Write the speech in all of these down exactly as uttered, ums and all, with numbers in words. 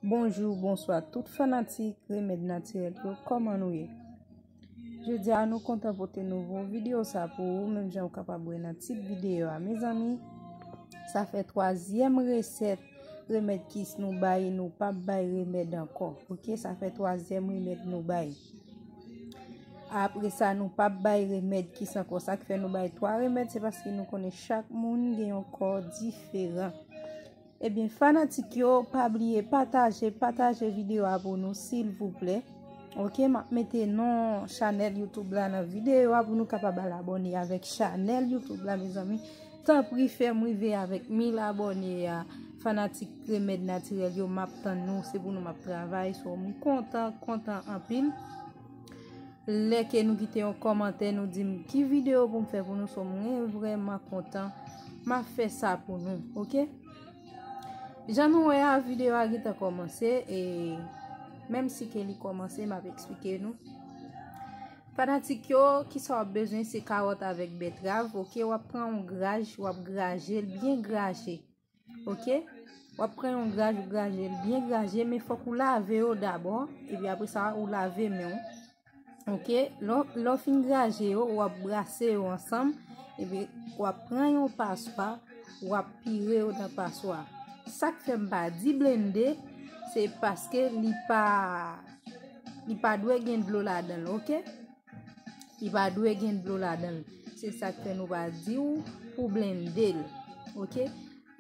Bonjou, bonswa tout fanatik remèd natirèl yo, kòman nou ye? Jodi a nou kontan pote nouvo videyo sa pou ou, menm jan ou kapab wè nan tit videyo a. Mezanmi, sa fè twazyèm resèt remèd kis nou bay, nou p ap bay remèd ankò. Oke, sa fè twazyèm remèd nou bay. Apre sa, nou p ap bay remèd kis ankò. Sa k fè nou bay twa remèd, se paske nou konnen chak moun gen yon kò diferan. Ebyen, fanatik yo, pa bliye pataje, pataje videyo a pou nou, silvouplè. Oke, m ap mete non chanèl YouTube la nan videyo a pou nou kapab al abòne avèk chanèl YouTube la, mezanmi. Tanpri, fè m rive avèk mil abòne a. Fanatik remèd natirèl yo, m ap tann nou, se pou nou m ap travay. So, m kontan, kontan anpil. Lè ke nou kite yon kòmantè, nou di m ki videyo pou m fè pou nou, so mwen vrèman kontan. M ap fè sa pou nou, oke? Jan nou wè a, videyo a gentan kòmanse, e menm si ke li kòmanse, m ap eksplike nou. Fanatik yo, kisa w ap bezwen, se kawòt avèk bètrav, oke? W ap pran yon graj, w ap graje l, byen graje. Oke? W ap pran yon graj, ou graje l byen graje, men fòk ou lave yo dabò, epi apre sa, ou lave men w. Oke? Lè w, lè w fin graje yo, w ap brase yo ansanm, epi w ap pran yon paswa, w ap pire yo nan paswa. Sa k fè m pa di blende, se paske li pa, li pa dwe gen dlo ladan l, oke? Li pa dwe gen dlo ladan l. Se sa k fè nou pa di w pou blende l. Oke?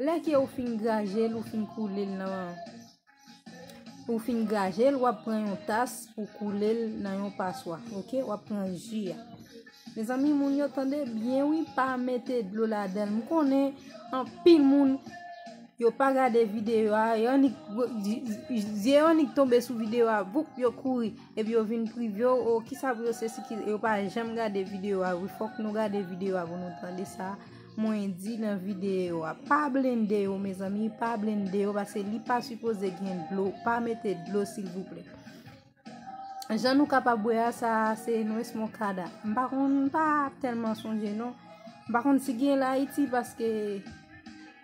Lè ke ou fin graje l, ou fin koule l nan, ou fin graje l, w ap pran yon tas pou koule l nan yon paswa. Oke? W ap pran ji a. Mezanmi, moun yo tande byen wi, pa mete dlo ladan l. M konnen anpil moun yo pa gade videyo a, yo annik, zye yo annik tonbe sou videyo a, voup, yo kouri, epi yo vin prive w, o, kisa pou yo se si ki, yo pa janm gade videyo a wi. Fòk nou gade videyo a pou nou tande sa mwen di nan videyo a. Pa blende yo, mezanmi, pa blende yo, paske li pa sipoze gen dlo. Pa mete dlo, silvouplè. Jan nou kapab wè a, sa a se nwès mokada. M pa konn, m pa tèlman sonje non. M pa konn si gen l Ayiti, paske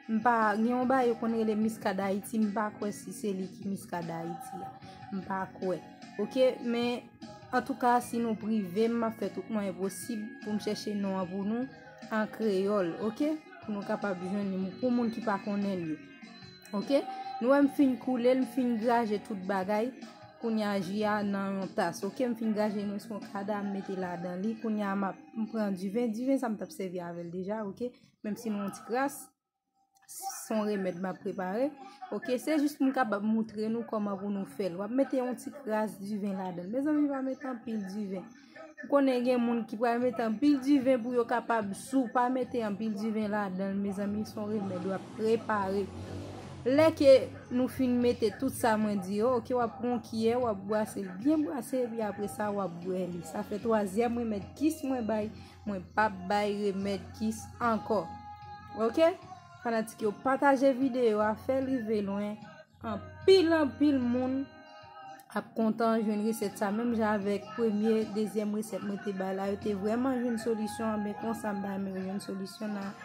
m pa, gen yon bagay yo konn rele miskad Ayiti, m pa kwè si se li ki miskad Ayiti a. M pa kwè. Oke, men antouka, si nou prive m, m ap fè tout mwayen posib pou m chèche non an pou nou an kreyòl, oke? Pou nou kapab jwenn li, pou moun ki pa konnen l yo. Oke? Nou wè m fin koule l, m fin graje tout bagay. Kounye a ji a nan yon tas. Oke, m fin graje nwès mokada, m mete ladan li. Kounye a m ap, m pran diven. Diven sa m t ap sèvi avè l deja, oke? Menm si nou yon ti kras, se yon remèd m ap prepare. Oke, se jis pou m kapab moutre nou kòman pou nou fè l. W ap mete yon ti kras diven ladan l. Mezanmi, pa mete anpil diven. M konnen gen moun ki pral mete anpil diven pou yo kapab sou. Pa mete anpil diven ladan l, mezanmi, se yon remèd w ap prepare. Lè ke nou fin mete tout sa mwen di yo, oke, w ap pran yon kiyè, w ap brase l byen brase, epi apre sa, w ap bwè li. Sa fè twazyèm remèd kis mwen bay, mwen p ap bay remèd kis ankò. Oke? Fanatik yo, pataje videyo a, fè l rive lwen. Anpil, anpil moun ap kontan jwenn resèt sa, menm jan avèk premye, dezyèm resèt mwen te bay la, yo te vrèman jwenn solisyon an, men konsa m pa renmen yo jwenn solisyon nan